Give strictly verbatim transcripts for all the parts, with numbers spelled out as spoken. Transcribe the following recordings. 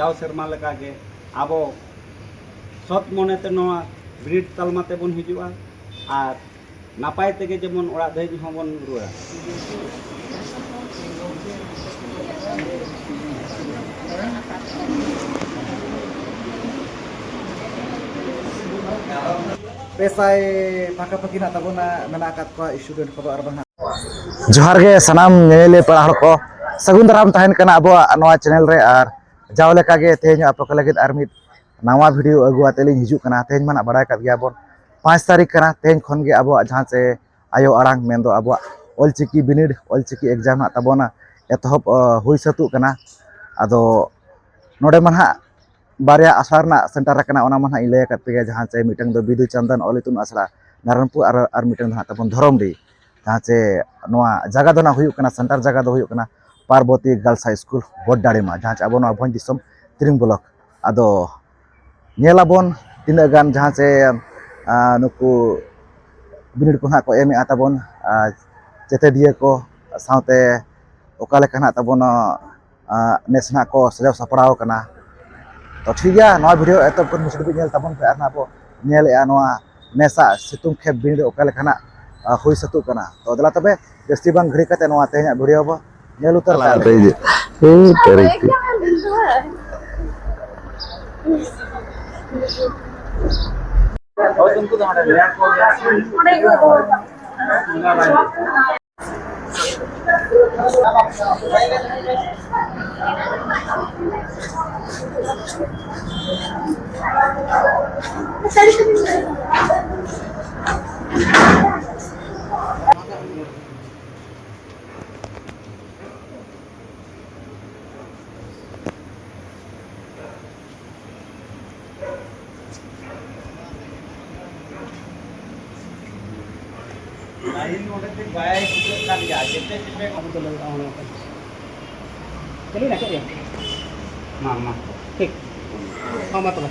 ᱡᱟᱣ ᱥᱮᱨᱢᱟ ᱞᱮᱠᱟᱜᱮ ᱟᱵᱚ ᱥᱚᱛ ᱢᱚᱱᱮᱛᱮ ᱱᱚᱣᱟ ᱵᱤᱱᱤᱰ ᱛᱟᱞᱢᱟ ᱛᱮᱵᱚᱱ ᱦᱤᱡᱩᱜᱼᱟ ᱟᱨ ᱱᱟᱯᱟᱭ ᱛᱮᱜᱮ ᱡᱮᱢᱚᱱ ᱚᱲᱟᱜ ᱫᱷᱟᱹᱵᱤᱡ ᱦᱚᱸᱵᱚᱱ ᱨᱩᱣᱟᱹᱲᱟ᱾ ᱯᱮ ᱥᱟᱭ ᱯᱷᱟᱸᱠᱟ ᱯᱷᱟᱸᱠᱤ ᱱᱟᱜ ᱛᱟᱵᱚᱱᱟ, ᱢᱮᱱᱟᱜ ᱟᱠᱟᱫ ᱠᱚᱣᱟ student ᱠᱚᱫᱚ ᱟᱨ ᱵᱟᱝ ᱦᱟᱸᱜ᱾ ᱡᱚᱦᱟᱨ ᱜᱮ ᱥᱟᱱᱟᱢ ᱧᱮᱧᱮᱞᱤᱭᱟᱹ ᱯᱮᱲᱟ ᱦᱚᱲ ᱠᱚ, ᱥᱟᱹᱜᱩᱱ ᱫᱟᱨᱟᱢ ᱛᱟᱦᱮᱱ ᱠᱟᱱᱟ ᱟᱵᱚᱣᱟᱜ ᱱᱚᱣᱟ channel ᱨᱮ᱾ ᱟᱨ ᱡᱟᱣ ᱞᱮᱠᱟᱜᱮ ᱛᱮᱦᱮᱧ ᱟᱯᱮ ᱠᱚ ᱞᱟᱹᱜᱤᱫ ᱟᱨ ᱢᱤᱫ ᱱᱟᱣᱟ video ᱟᱹᱜᱩ ᱟᱛᱮ ᱞᱤᱧ ᱦᱤᱡᱩᱜ ᱠᱟᱱᱟ᱾ ᱛᱮᱦᱮᱧ ᱢᱟ ᱱᱟᱜ ᱵᱟᱲᱟᱭ ᱠᱟᱫ ᱜᱮᱭᱟ ᱵᱚᱱ, ᱯᱟᱸᱪ ᱛᱟᱹᱨᱤᱠᱷ ᱠᱟᱱᱟ᱾ ᱛᱮᱦᱮᱧ ᱠᱷᱚᱱ ᱜᱮ ᱟᱵᱚᱣᱟᱜ ᱡᱟᱦᱟᱸ ᱪᱮ ᱟᱭᱳ ᱟᱲᱟᱝ, ᱢᱮᱱᱫᱚ ᱟᱵᱚᱣᱟᱜ ᱚᱞᱪᱤᱠᱤ ᱵᱤᱱᱤᱰ, ᱚᱞᱪᱤᱠᱤ exam ᱦᱟᱸᱜ ᱛᱟᱵᱚᱱ ᱮᱛᱚᱦᱚᱵ, ᱚ, ᱦᱩᱭ ᱥᱟᱹᱛᱚᱜ ᱠᱟᱱᱟ᱾ ᱟᱫᱚ ᱱᱚᱰᱮ ᱢᱟ ᱱᱟᱦᱟᱜ ᱵᱟᱨᱭᱟ ᱟᱥᱲᱟ ᱨᱮᱱᱟᱜ center ᱟᱠᱟᱱᱟ, ᱚᱱᱟ ᱢᱟ ᱱᱟᱦᱟᱜ ᱤᱧ ᱞᱟᱹᱭ ᱟᱠᱟᱫ ᱯᱮᱜᱮ, ᱡᱟᱦᱟᱸ ᱪᱮ ᱢᱤᱫᱴᱟᱝ ᱫᱚ ᱵᱤᱫᱩ ᱪᱟᱸᱫᱟᱱ ᱚᱞ ᱤᱛᱩᱱ ᱟᱥᱲᱟ ᱱᱟᱨᱟᱭᱚᱱᱯᱩᱨ, ᱟᱨ, ᱟᱨ ᱢᱤᱫᱴᱟᱝ ᱫᱚ ᱱᱟᱦᱟᱜ ᱛᱟᱵᱚᱱ ᱫᱷᱚᱨᱚᱢᱰᱤ᱾ ᱡᱟᱦᱟᱸ ᱪᱮ ᱱᱚᱣᱟ ᱡᱟᱭᱜᱟ ᱫᱚ ᱱᱟᱦᱟᱜ ᱦᱩᱭᱩᱜ ᱠᱟᱱᱟ, center ᱡᱟᱭᱜᱟ ᱫᱚ ᱦᱩᱭᱩᱜ ᱠᱟᱱᱟ ᱯᱟᱨᱵᱚᱛᱤ Girls High School, ᱵᱚᱰᱰᱟᱲᱤᱢᱟ, ᱡᱟᱦᱟᱸ ᱪᱮ ᱟᱵᱚ ᱱᱚᱣᱟ ᱵᱷᱚᱸᱡᱽ ᱫᱤᱥᱚᱢ ᱛᱤᱨᱤᱝ block᱾ ᱟᱫᱚ ᱧᱮᱞ ᱟᱵᱚᱱ ᱛᱤᱱᱟᱹᱜ ᱜᱟᱱ ᱡᱟᱦᱟᱸ ᱪᱮ, ᱟ, ᱱᱩᱠᱩ ᱵᱤᱱᱤᱰ ᱠᱚ ᱱᱟᱦᱟᱜ ᱠᱚ ᱮᱢᱮᱫᱼᱟ ᱛᱟᱵᱚᱱ, ᱟ, ᱪᱮᱛᱮᱫᱤᱭᱟᱹ ᱠᱚ, ᱥᱟᱶᱛᱮ ᱚᱠᱟ ᱞᱮᱠᱟ ᱱᱟᱦᱟᱜ ᱛᱟᱵᱚᱱ, ᱟ, ᱱᱮᱥ ᱱᱟᱦᱟᱜ ᱠᱚ ᱥᱟᱡᱟᱣ ᱥᱟᱯᱲᱟᱣ ᱠᱟᱱᱟ᱾ ᱛᱚ ᱴᱷᱤᱠ ᱜᱮᱭᱟ, ᱱᱚᱣᱟ video ᱮᱛᱚᱦᱚᱵ ᱠᱷᱚᱱ ᱢᱩᱪᱟᱹᱫ ᱫᱷᱟᱹᱵᱤᱡ ᱧᱮᱞ ᱛᱟᱵᱚᱱ ᱯᱮ, ᱟᱨ ᱱᱟᱦᱟᱜ ᱵᱚ ᱧᱮᱞᱮᱫᱼᱟ ᱱᱚᱣᱟ ᱱᱮᱥᱟᱜ ᱥᱤᱛᱩᱝ ᱠᱷᱮᱯ ᱵᱤᱱᱤᱰ ᱚᱠᱟ ᱞᱮᱠᱟᱱᱟᱜ, ᱟ, ᱦᱩᱭ ᱥᱟᱹᱛᱚᱜ ᱠᱟᱱᱟ᱾ ᱛᱚ ᱫᱮᱞᱟ ᱛᱚᱵᱮ ᱡᱟᱹᱥᱛᱤ ᱵᱟᱝ ᱜᱷᱟᱹᱲᱤ ᱠᱟᱛᱮ ᱱᱚᱣᱟ ᱛᱮᱦᱮᱧᱟᱜ video ᱵᱚ ᱧᱮᱞ ᱩᱛᱟᱹᱨ ᱠᱟᱜ ᱞᱮᱜᱮ᱾ ᱮᱭ ᱛᱟᱹᱨᱤᱠᱷ᱾ ᱞᱟᱭᱤᱱ ᱱᱚᱰᱮ ᱛᱮ ᱵᱟᱭ ᱵᱩᱡᱷᱟᱹᱜ ᱠᱟᱱ ᱜᱮᱭᱟ, ᱡᱮᱛᱮ ᱡᱮᱛᱮ ᱟᱵᱚ ᱫᱚ ᱞᱟᱹᱭ ᱛᱟᱵᱚᱱ ᱠᱟᱱᱟ᱾ ᱪᱟᱹᱞᱩᱭᱮᱱᱟ ᱪᱮᱫ ᱜᱮ? ᱢᱟ, ᱢᱟ᱾ ᱴᱷᱤᱠ᱾ ᱦᱚᱸ, ᱢᱟ ᱛᱚᱵᱮ᱾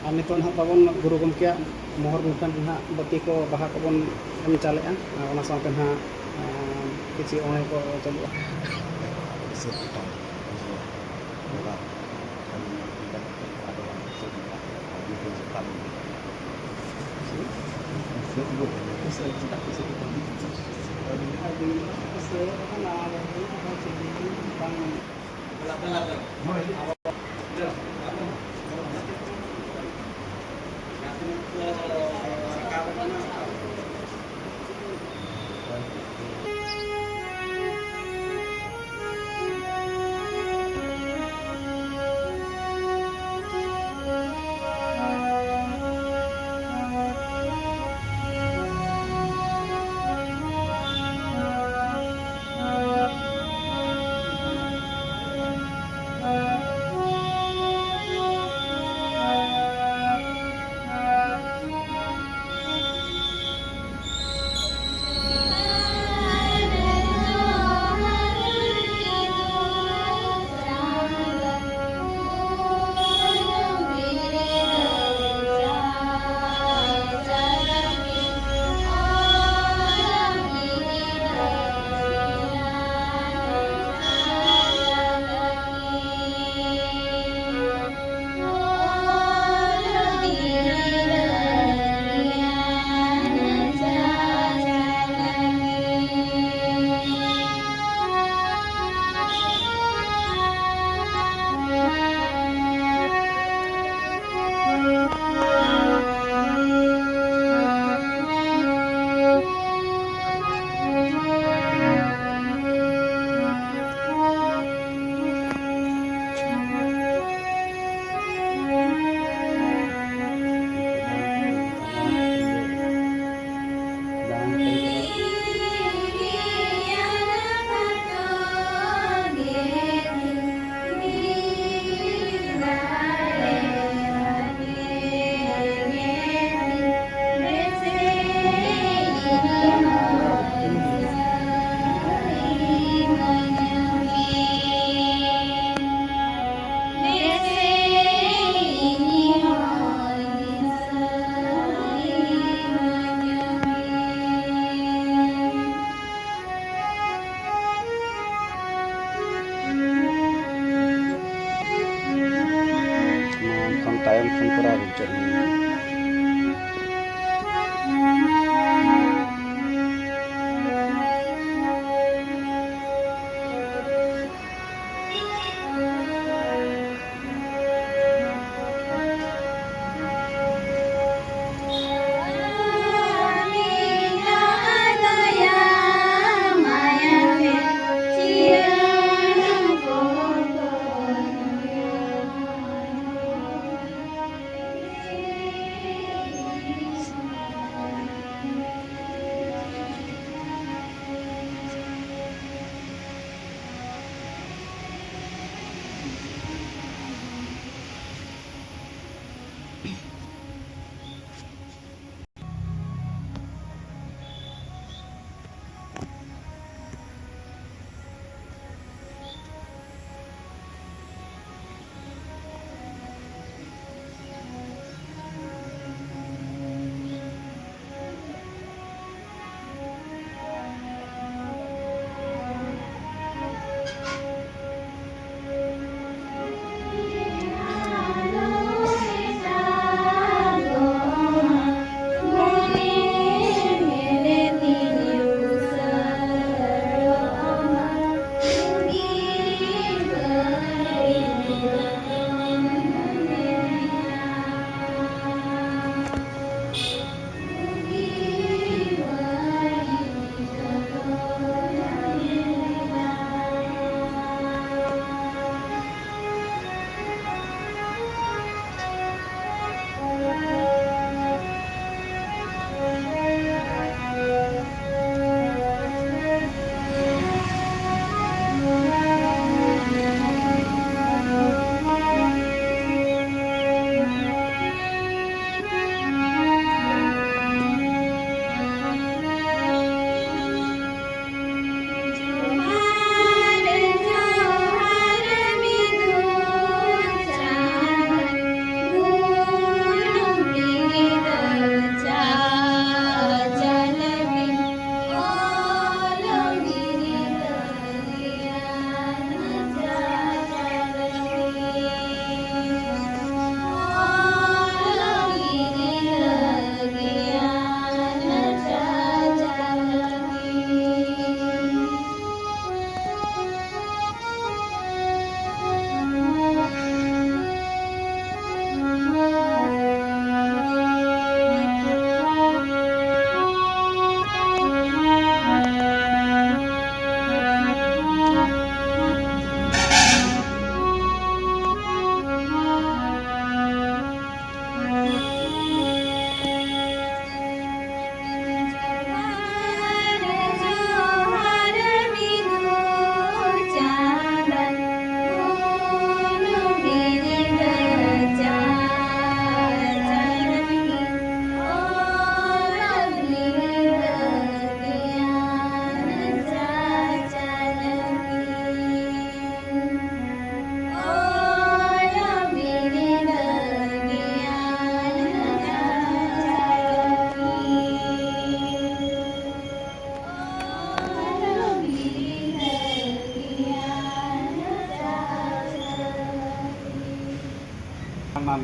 ᱟᱨ ᱱᱤᱛᱚᱜ ᱱᱟᱦᱟᱜ ᱛᱟᱵᱚᱱ ᱜᱩᱨᱩ ᱜᱚᱢᱠᱮᱭᱟᱜ ᱢᱚᱦᱚᱨ ᱢᱩᱴᱷᱟᱹᱱ ᱱᱟᱦᱟᱜ ᱵᱟᱹᱛᱤ ᱠᱚ, ᱵᱟᱦᱟ ᱠᱚᱵᱚᱱ ᱮᱢ ᱪᱟᱞᱮᱜᱼᱟ᱾ ᱟᱨ ᱚᱱᱟ ᱥᱟᱶᱛᱮ ᱱᱟᱦᱟᱜ, ᱟᱸ, ᱪᱮᱫ ᱦᱚᱸ ᱠᱚ ᱪᱟᱹᱞᱩᱜᱼᱟ᱾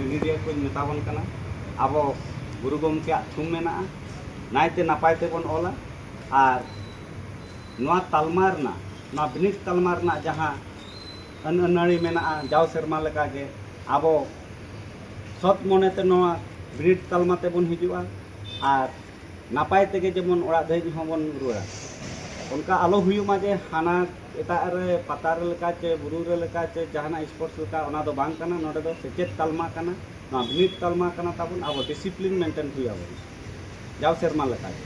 ᱵᱤᱱᱤᱰᱤᱭᱟᱹ ᱠᱚᱧ ᱢᱮᱛᱟ ᱵᱚᱱ ᱠᱟᱱᱟ, ᱟᱵᱚ ᱜᱩᱨᱩ ᱜᱚᱢᱠᱮᱭᱟᱜ ᱛᱷᱩᱢ ᱢᱮᱱᱟᱜᱼᱟ, ᱱᱟᱭᱛᱮ ᱱᱟᱯᱟᱭ ᱛᱮᱵᱚᱱ ᱚᱞᱟ᱾ ᱟᱨ ᱱᱚᱣᱟ ᱛᱟᱞᱢᱟ ᱨᱮᱱᱟᱜ, ᱱᱚᱣᱟ ᱵᱤᱱᱤᱰ ᱛᱟᱞᱢᱟ ᱨᱮᱱᱟᱜ ᱡᱟᱦᱟᱸ ᱟᱹᱱ ᱟᱹᱱᱟᱹᱲᱤ ᱢᱮᱱᱟᱜᱼᱟ, ᱡᱟᱣ ᱥᱮᱨᱢᱟ ᱞᱮᱠᱟᱜᱮ ᱟᱵᱚ ᱥᱚᱛ ᱢᱚᱱᱮᱛᱮ ᱱᱚᱣᱟ ᱵᱤᱱᱤᱰ ᱛᱟᱞᱢᱟ ᱛᱮᱵᱚᱱ ᱦᱤᱡᱩᱜᱼᱟ ᱟᱨ ᱱᱟᱯᱟᱭ ᱛᱮᱜᱮ ᱡᱮᱢᱚᱱ ᱚᱲᱟᱜ ᱫᱷᱟᱹᱵᱤᱡ ᱦᱚᱸᱵᱚᱱ ᱨᱩᱣᱟᱹᱲᱟ᱾ ᱚᱱᱠᱟ ᱟᱞᱚ ᱦᱩᱭᱩᱜ ᱢᱟ ᱡᱮ ᱦᱟᱱᱟ ᱮᱴᱟᱜ ᱨᱮ, ᱯᱟᱛᱟ ᱨᱮ ᱞᱮᱠᱟ ᱪᱮ ᱵᱩᱨᱩ ᱨᱮ ᱞᱮᱠᱟ ᱪᱮ ᱡᱟᱦᱟᱱᱟᱜ ᱥᱯᱳᱨᱴᱥ ᱞᱮᱠᱟ, ᱚᱱᱟ ᱫᱚ ᱵᱟᱝ ᱠᱟᱱᱟ᱾ ᱱᱚᱰᱮ ᱫᱚ ᱥᱮᱪᱮᱫ ᱛᱟᱞᱢᱟ ᱠᱟᱱᱟ, ᱱᱚᱣᱟ ᱵᱤᱱᱤᱰ ᱛᱟᱞᱢᱟ ᱠᱟᱱᱟ ᱛᱟᱵᱚᱱ᱾ ᱟᱵᱚ ᱰᱤᱥᱤᱯᱞᱤᱱ ᱢᱮᱱᱴᱮᱱ ᱦᱩᱭ ᱟᱵᱚᱱ ᱡᱟᱣ ᱥᱮᱨᱢᱟ ᱞᱮᱠᱟᱜᱮ᱾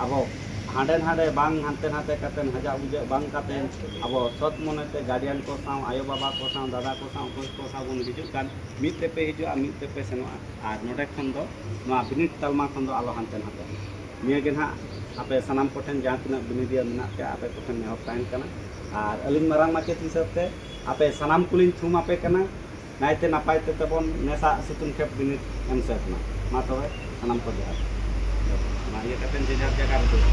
ᱟᱵᱚ ᱦᱟᱸᱰᱮ ᱱᱟᱰᱮ ᱵᱟᱝ, ᱦᱟᱱᱛᱮ ᱱᱟᱛᱮ ᱠᱟᱛᱮ, ᱦᱟᱡᱟᱜ ᱵᱩᱡᱟᱹᱜ ᱵᱟᱝ ᱠᱟᱛᱮ, ᱟᱵᱚ ᱥᱚᱛ ᱢᱚᱱᱮᱛᱮ ᱜᱟᱨᱰᱤᱭᱟᱱ ᱠᱚ ᱥᱟᱶ, ᱟᱭᱳᱼᱵᱟᱵᱟ ᱠᱚ ᱥᱟᱶ, ᱫᱟᱫᱟ ᱠᱚ ᱥᱟᱶ, ᱚᱠᱚᱭ ᱠᱚ ᱥᱟᱶ ᱵᱚᱱ ᱦᱤᱡᱩᱜ ᱠᱟᱱ, ᱢᱤᱫ ᱛᱮᱯᱮ ᱦᱤᱡᱩᱜᱼᱟ, ᱢᱤᱫ ᱛᱮᱯᱮ ᱥᱮᱱᱚᱜᱼᱟ᱾ ᱟᱨ ᱱᱚᱰᱮ ᱠᱷᱚᱱ ᱫᱚ ᱱᱚᱣᱟ ᱵᱤᱱᱤᱰ ᱛᱟᱞᱢᱟ ᱠᱷᱚᱱ ᱫᱚ ᱟᱞᱚ ᱦᱟᱱᱛᱮ ᱱᱟᱛᱮ᱾ ᱱᱤᱭᱟᱹ ᱜᱮ ᱱᱟᱦᱟᱜ ᱟᱯᱮ ᱥᱟᱱᱟᱢ ᱠᱚᱴᱷᱮᱱ, ᱡᱟᱦᱟᱸ ᱛᱤᱱᱟᱹᱜ ᱵᱤᱱᱤᱰᱤᱭᱟᱹ ᱢᱮᱱᱟᱜ ᱯᱮᱭᱟ, ᱟᱯᱮ ᱠᱚᱴᱷᱮᱱ ᱱᱮᱦᱚᱨ ᱛᱟᱦᱮᱱ ᱠᱟᱱᱟ᱾ ᱟᱨ ᱟᱹᱞᱤᱧ ᱢᱟᱨᱟᱝ ᱢᱟᱪᱮᱛ ᱦᱤᱥᱟᱹᱵ ᱛᱮ ᱟᱯᱮ ᱥᱟᱱᱟᱢ ᱠᱚᱞᱤᱧ ᱛᱷᱩᱢ ᱟᱯᱮ ᱠᱟᱱᱟ, ᱱᱟᱭᱛᱮ ᱱᱟᱯᱟᱭ ᱛᱮ ᱛᱮᱵᱚᱱ ᱱᱮᱥᱟᱜ ᱥᱤᱛᱩᱝ ᱠᱷᱮᱯ ᱵᱤᱱᱤᱰ ᱮᱢ ᱥᱟᱹᱛ ᱢᱟ᱾ ᱢᱟ ᱛᱚᱵᱮ ᱥᱟᱱᱟᱢ ᱠᱚ ᱡᱚᱦᱟᱨ᱾ ᱚᱱᱟ ᱤᱭᱟᱹ ᱠᱟᱛᱮ ᱡᱮ ᱡᱟᱨ ᱡᱟᱭᱜᱟ ᱨᱮ ᱫᱩᱲᱩᱵ᱾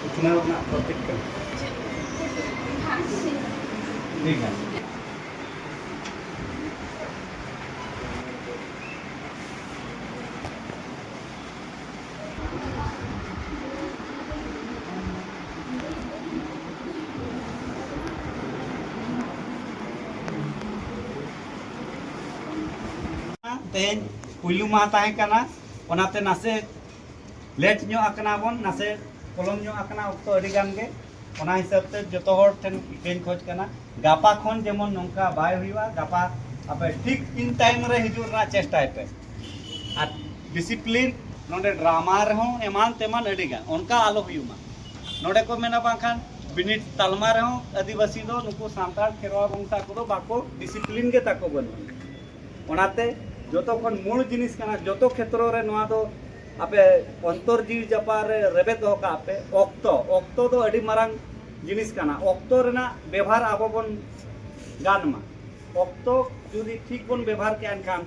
ᱩᱛᱱᱟᱹᱣ ᱨᱮᱱᱟᱜ ᱯᱨᱚᱛᱤᱠ ᱠᱟᱱᱟ᱾ ᱴᱷᱤᱠ ᱜᱮᱭᱟ᱾ ᱛᱮᱦᱮᱧ ᱯᱩᱭᱞᱩ ᱢᱟᱦᱟ ᱛᱟᱦᱮᱸ ᱠᱟᱱᱟ, ᱚᱱᱟᱛᱮ ᱱᱟᱥᱮ ᱞᱮᱴ ᱧᱚᱜ ᱟᱠᱟᱱᱟ ᱵᱚᱱ, ᱱᱟᱥᱮ ᱯᱚᱞᱚᱢ ᱧᱚᱜ ᱟᱠᱟᱱᱟ ᱚᱠᱛᱚ ᱟᱹᱰᱤ ᱜᱟᱱ ᱜᱮ᱾ ᱚᱱᱟ ᱦᱤᱥᱟᱹᱵ ᱛᱮ ᱡᱚᱛᱚ ᱦᱚᱲ ᱴᱷᱮᱱ ᱤᱠᱟᱹᱧ ᱠᱷᱚᱡᱽ ᱠᱟᱱᱟ, ᱜᱟᱯᱟ ᱠᱷᱚᱱ ᱡᱮᱢᱚᱱ ᱱᱚᱝᱠᱟ ᱵᱟᱭ ᱦᱩᱭᱩᱜᱼᱟ᱾ ᱜᱟᱯᱟ ᱟᱯᱮ ᱴᱷᱤᱠ ᱤᱱ ᱴᱟᱭᱤᱢ ᱨᱮ ᱦᱤᱡᱩᱜ ᱨᱮᱱᱟᱜ ᱪᱮᱥᱴᱟᱭ ᱯᱮ᱾ ᱟᱨ ᱰᱤᱥᱤᱯᱞᱤᱱ, ᱱᱚᱰᱮ ᱰᱨᱟᱢᱟ ᱨᱮᱦᱚᱸ ᱮᱢᱟᱱ ᱛᱮᱢᱟᱱ ᱟᱹᱰᱤ ᱜᱟᱱ, ᱚᱱᱠᱟ ᱟᱞᱚ ᱦᱩᱭᱩᱜ ᱢᱟ᱾ ᱱᱚᱰᱮ ᱠᱚ ᱢᱮᱱᱟ ᱵᱟᱝᱠᱷᱟᱱ ᱵᱤᱱᱤᱰ ᱛᱟᱞᱢᱟ ᱨᱮᱦᱚᱸ ᱟᱹᱫᱤᱵᱟᱹᱥᱤ ᱫᱚ, ᱱᱩᱠᱩ ᱥᱟᱱᱛᱟᱲ ᱠᱷᱮᱨᱣᱟᱞ ᱵᱚᱝᱥᱟ ᱠᱚᱫᱚ ᱵᱟᱠᱚ, ᱰᱤᱥᱤᱯᱞᱤᱱ ᱜᱮ ᱛᱟᱠᱚ ᱵᱟᱹᱱᱩᱜᱼᱟ᱾ ᱚᱱᱟᱛᱮ ᱡᱚᱛᱚ ᱠᱷᱚᱱ ᱢᱩᱞ ᱡᱤᱱᱤᱥ ᱠᱟᱱᱟ, ᱡᱚᱛᱚ ᱠᱷᱮᱛᱨᱚ ᱨᱮ ᱱᱚᱣᱟ ᱫᱚ ᱟᱯᱮ ᱚᱱᱛᱚᱨ ᱡᱤᱣᱤ ᱡᱟᱯᱟᱜ ᱨᱮ ᱨᱮᱵᱮᱫ ᱫᱚᱦᱚ ᱠᱟᱜ ᱯᱮ᱾ ᱚᱠᱛᱚ, ᱚᱠᱛᱚ ᱫᱚ ᱟᱹᱰᱤ ᱢᱟᱨᱟᱝ ᱡᱤᱱᱤᱥ ᱠᱟᱱᱟ᱾ ᱚᱠᱛᱚ ᱨᱮᱱᱟᱜ ᱵᱮᱵᱷᱟᱨ ᱟᱵᱚ ᱵᱚᱱ ᱜᱟᱱ ᱢᱟ᱾ ᱚᱠᱛᱚ ᱡᱩᱫᱤ ᱴᱷᱤᱠ ᱵᱚᱱ ᱵᱮᱵᱷᱟᱨ ᱠᱮᱜᱼᱟ, ᱮᱱᱠᱷᱟᱱ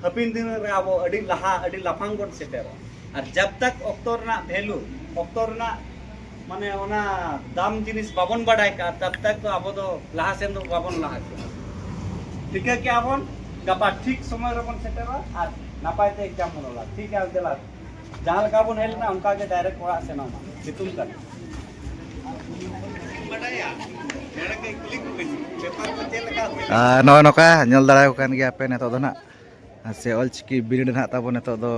ᱦᱟᱯᱮᱱ ᱫᱤᱱ ᱨᱮ ᱟᱵᱚ ᱟᱹᱰᱤ ᱞᱟᱦᱟ, ᱟᱹᱰᱤ ᱞᱟᱯᱷᱟᱝ ᱵᱚᱱ ᱥᱮᱴᱮᱨᱚᱜᱼᱟ᱾ ᱟᱨ ᱡᱟᱵ ᱛᱟᱠ ᱚᱠᱛᱚ ᱨᱮᱱᱟᱜ ᱵᱷᱮᱞᱩ, ᱚᱠᱛᱚ ᱨᱮᱱᱟᱜ ᱢᱟᱱᱮ ᱚᱱᱟ ᱫᱟᱢ ᱡᱤᱱᱤᱥ ᱵᱟᱵᱚᱱ ᱵᱟᱰᱟᱭ ᱠᱟᱜᱼᱟ, ᱛᱟᱵ ᱛᱟᱠ ᱫᱚ ᱟᱵᱚ ᱫᱚ ᱞᱟᱦᱟ ᱥᱮᱱ ᱫᱚ ᱵᱟᱵᱚᱱ ᱞᱟᱦᱟ ᱠᱚᱜᱼᱟ᱾ ᱴᱷᱤᱠᱟᱹ ᱠᱮᱜᱼᱟ ᱵᱚᱱ, ᱜᱟᱯᱟ ᱴᱷᱤᱠ ᱥᱚᱢᱚᱭ ᱨᱮᱵᱚᱱ ᱥᱮᱴᱮᱨᱚᱜᱼᱟ ᱟᱨ ᱱᱟᱯᱟᱭ ᱛᱮ ᱮᱠᱡᱟᱢ ᱵᱚᱱ ᱚᱞᱟ᱾ ᱴᱷᱤᱠ ᱜᱮᱭᱟ, ᱫᱮᱞᱟ, ᱡᱟᱦᱟᱸ ᱞᱮᱠᱟ ᱵᱚᱱ ᱦᱮᱡ ᱞᱮᱱᱟ ᱚᱱᱠᱟ ᱜᱮ ᱰᱟᱭᱨᱮᱠᱴ ᱚᱲᱟᱜ ᱥᱮᱱᱚᱜ ᱢᱟ, ᱥᱤᱛᱩᱝ ᱠᱟᱱᱟ᱾ ᱟᱨ ᱱᱚᱜᱼᱚᱭ ᱱᱚᱝᱠᱟ ᱧᱮᱞ ᱫᱟᱲᱮᱭᱟᱠᱚ ᱠᱟᱱ ᱜᱮᱭᱟ ᱯᱮ, ᱱᱤᱛᱚᱜ ᱫᱚ ᱱᱟᱜ ᱥᱮ ᱚᱞᱪᱤᱠᱤ ᱵᱤᱱᱤᱰ ᱱᱟᱦᱟᱜ ᱛᱟᱵᱚᱱ ᱱᱤᱛᱚᱜ ᱫᱚ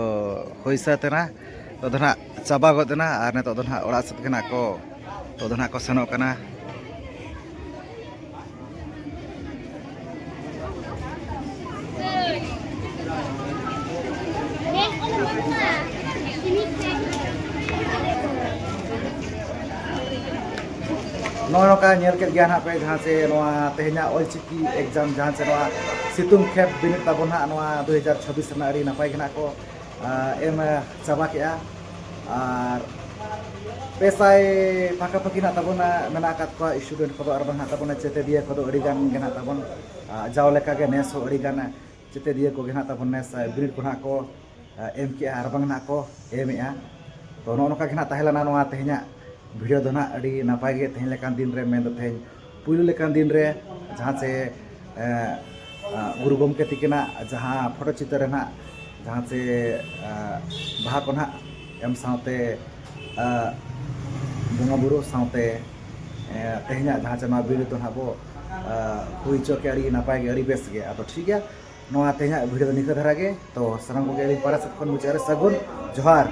ᱦᱩᱭ ᱥᱟᱹᱛ ᱮᱱᱟ, ᱱᱤᱛᱚᱜ ᱫᱚ ᱱᱟᱦᱟᱜ ᱪᱟᱵᱟ ᱜᱚᱫ ᱮᱱᱟ᱾ ᱟᱨ ᱱᱤᱛᱚᱜ ᱫᱚ ᱱᱟᱦᱟᱜ ᱚᱲᱟᱜ ᱥᱮᱫ ᱜᱮ ᱱᱟᱦᱟᱜ ᱠᱚ, ᱱᱤᱛᱚᱜ ᱫᱚ ᱱᱟᱦᱟᱜ ᱠᱚ ᱥᱮᱱᱚᱜ ᱠᱟᱱᱟ᱾ ᱱᱚᱜᱼᱚ ᱱᱚᱝᱠᱟ ᱧᱮᱞ ᱠᱮᱫ ᱜᱮᱭᱟ ᱱᱟᱦᱟᱜ ᱯᱮ, ᱡᱟᱦᱟᱸ ᱪᱮ ᱱᱚᱣᱟ ᱛᱮᱦᱮᱧᱟᱜ ᱚᱞᱪᱤᱠᱤ ᱮᱠᱡᱟᱢ, ᱡᱟᱦᱟᱸ ᱪᱮ ᱱᱚᱣᱟ ᱥᱤᱛᱩᱝ ᱠᱷᱮᱯ ᱵᱤᱱᱤᱰ ᱛᱟᱵᱚᱱ ᱦᱟᱸᱜ ᱱᱚᱣᱟ ᱫᱩ ᱦᱟᱡᱟᱨ ᱪᱷᱟᱵᱵᱤᱥ ᱨᱮᱱᱟᱜ ᱟᱹᱰᱤ ᱱᱟᱯᱟᱭ ᱜᱮ ᱱᱟᱜ ᱠᱚ, ᱟᱸ, ᱮᱢ, ᱟᱸ, ᱪᱟᱵᱟ ᱠᱮᱜᱼᱟ᱾ ᱟᱨ ᱯᱮ ᱥᱟᱭ ᱯᱟᱠᱟ ᱯᱟᱠᱤ ᱱᱟᱜ ᱛᱟᱵᱚᱱ, ᱟᱸ, ᱢᱮᱱᱟᱜ ᱟᱠᱟᱫ ᱠᱚᱣᱟ ᱥᱴᱩᱰᱮᱱᱴ ᱠᱚᱫᱚ, ᱟᱨ ᱵᱟᱝ ᱱᱟᱜ ᱛᱟᱵᱚᱱ ᱪᱮᱛᱮᱫᱤᱭᱟᱹ ᱠᱚᱫᱚ ᱟᱹᱰᱤ ᱜᱟᱱ ᱜᱮ ᱱᱟᱜ ᱛᱟᱵᱚᱱ, ᱟᱸ, ᱡᱟᱣ ᱞᱮᱠᱟ ᱜᱮ ᱱᱮᱥ ᱦᱚᱸ ᱟᱹᱰᱤ ᱜᱟᱱ ᱪᱮᱛᱮᱫᱤᱭᱟᱹ ᱠᱚᱜᱮ ᱱᱟᱜ ᱛᱟᱵᱚᱱ ᱱᱮᱥ, ᱟᱸ, ᱵᱤᱱᱤᱰ ᱠᱚ ᱱᱟᱜ ᱠᱚ ᱮᱢ ᱠᱮᱜᱼᱟ ᱟᱨ ᱵᱟᱝ ᱱᱟᱜ ᱠᱚ ᱮᱢᱮᱜᱼᱟ᱾ ᱛᱚ, ᱱᱚᱜᱼᱚ ᱱᱚᱝᱠᱟ ᱜᱮ ᱱᱟᱜ ᱛᱟᱦᱮᱸ ᱞᱮᱱᱟ ᱱᱚᱣᱟ ᱛᱮᱦᱮᱧᱟᱜ ᱵᱷᱤᱰᱤᱭᱳ ᱫᱚ ᱱᱟᱜ᱾ ᱟᱹᱰᱤ ᱱᱟᱯᱟᱭ ᱜᱮ ᱛᱮᱦᱮᱧ ᱞᱮᱠᱟᱱ ᱫᱤᱱ ᱨᱮ, ᱢᱮᱱᱫᱚ ᱛᱮᱦᱮᱧ ᱯᱩᱭᱞᱩ ᱞᱮᱠᱟᱱ ᱫᱤᱱ ᱨᱮ, ᱡᱟᱦᱟᱸ ᱪᱮ, ᱮ, ᱮ, ᱜᱩᱨᱩ ᱜᱚᱢᱠᱮ ᱛᱤᱠᱤᱱᱟᱜ ᱡᱟᱦᱟᱸ ᱯᱷᱳᱴᱳ ᱪᱤᱛᱟᱹᱨ ᱨᱮ ᱱᱟᱜ, ᱡᱟᱦᱟᱸ ᱪᱮ, ᱮ, ᱵᱟᱦᱟ ᱠᱚ ᱱᱟᱜ ᱮᱢ ᱥᱟᱶᱛᱮ, ᱮ, ᱵᱚᱸᱜᱟ ᱵᱩᱨᱩ ᱥᱟᱶᱛᱮ, ᱮ, ᱛᱮᱦᱮᱧᱟᱜ ᱡᱟᱦᱟᱸ ᱪᱮ ᱱᱚᱣᱟ ᱵᱷᱤᱰᱤᱭᱳ ᱫᱚ ᱱᱟᱜ ᱵᱚ, ᱮ, ᱦᱩᱭ ᱦᱚᱪᱚ ᱠᱮᱜᱼᱟ᱾ ᱟᱹᱰᱤ ᱱᱟᱯᱟᱭ ᱜᱮ, ᱟᱹᱰᱤ ᱵᱮᱥ ᱜᱮ᱾ ᱟᱫᱚ ᱴᱷᱤᱠ ᱜᱮᱭᱟ, ᱱᱚᱣᱟ ᱛᱮᱦᱮᱧᱟᱜ ᱵᱷᱤᱰᱤᱭᱳ ᱫᱚ ᱱᱤᱝᱠᱟᱹ ᱫᱷᱟᱨᱟ ᱜᱮ᱾ ᱛᱚ ᱥᱟᱱᱟᱢ ᱠᱚᱜᱮ ᱟᱹᱞᱤᱧ ᱯᱟᱦᱴᱟ ᱥᱮᱫ ᱠᱷᱚᱱ ᱢᱩᱪᱟᱹᱫ ᱨᱮ ᱥᱟᱹᱜᱩᱱ ᱡᱚᱦᱟᱨ᱾